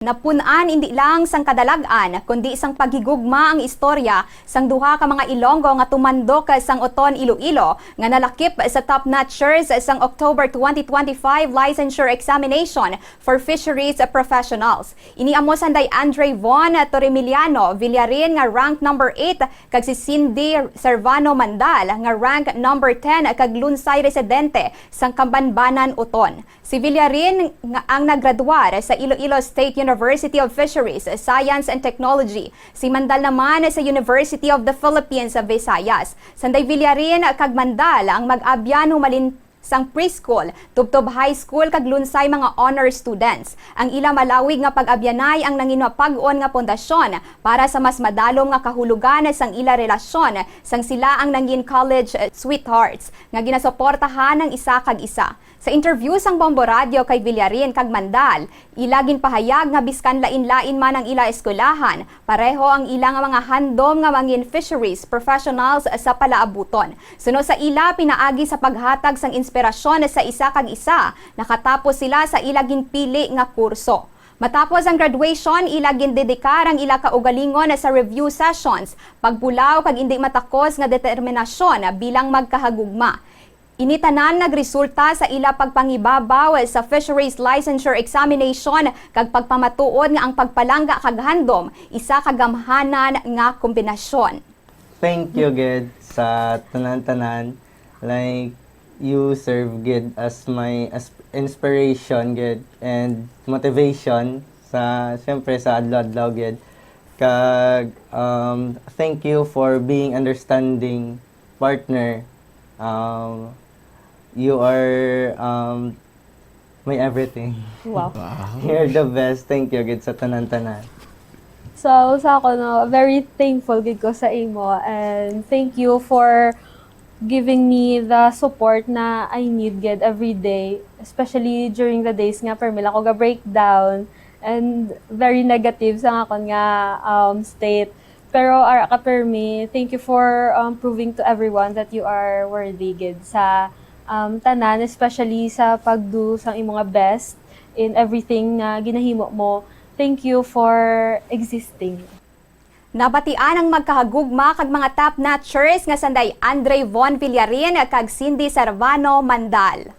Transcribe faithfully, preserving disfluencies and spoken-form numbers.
Napun-an indi lang sang kadalag-an, kundi sang paghigugma ang istorya sang duha ka mga Ilonggo nga tumandok sang Oton, Iloilo, nga nalakip sa top notchers sang October twenty twenty-five Licensure Examination for Fisheries Professionals. Ini amo sanday Andre Von Torremiliano Villarin nga rank number eight kag si Cindy Servano Mandal nga rank number ten kag lunsay residente sang Kambanbanan, Oton. Si Villarin nga ang naggraduar sa Iloilo State University of Fisheries, Science and Technology. Si Mandal naman sa University of the Philippines sa Visayas. Sanday Villarin kag Mandal ang mag-abyan humalin sang preschool, tubtob high school kag lunsay mga honor students. Ang ila malawig nga pag-abyanay ang nanginmapag-on nga pundasyon para sa mas madalom nga kahulogan sang ila relasyon sang sila ang nangin college sweethearts nga ginasuportahan ang isa kag isa. Sa interview sang Bombo Radio kay Villarin kag Mandal, ila ginpahayag nga biskan lain-lain man ang ila eskwelahan, pareho ang ila nga mga handom nga mangin fisheries professionals sa palaabuton. Suno sa ila, pinaagi sa paghatag sang inspirasyon sa isa kag isa, nakatapos sila sa ila ginpili nga kurso. Matapos ang graduation, ila gindedikar ang ila kaugalingon sa review sessions, pagbulaw kag indi matakos nga determinasyon bilang magkahagugma. Ini tanan nagresulta sa ila pagpangibabaw sa Fisheries Licensure Examination kag pagpamatuod nga ang pagpalangga kag handom isa ka gamhanan nga kombinasyon. Thank you gid sa tanan-tanan. Like, you serve gid as my as inspiration gid and motivation sa, syempre, sa adlaw-adlaw gid. Kag um, thank you for being understanding partner. Um, you are um, my everything. Wow. You're the best. Thank you gid sa tanan-tanan. So, sa ako, no, very thankful gid ko sa imo, and thank you for giving me the support na I need gid every day, especially during the days nga permi lang ko ga-breakdown and very negative sa akon nga um, state. Pero ara ka permi, thank you for um, proving to everyone that you are worthy gid sa um, tanan, especially sa pag-do sang imo nga best in everything nga ginahimo mo. Thank you for existing. Nabatian ang magkahagugma kag mga top notchers nga sanday Andre Von Villarin kag Cindy Servano Mandal.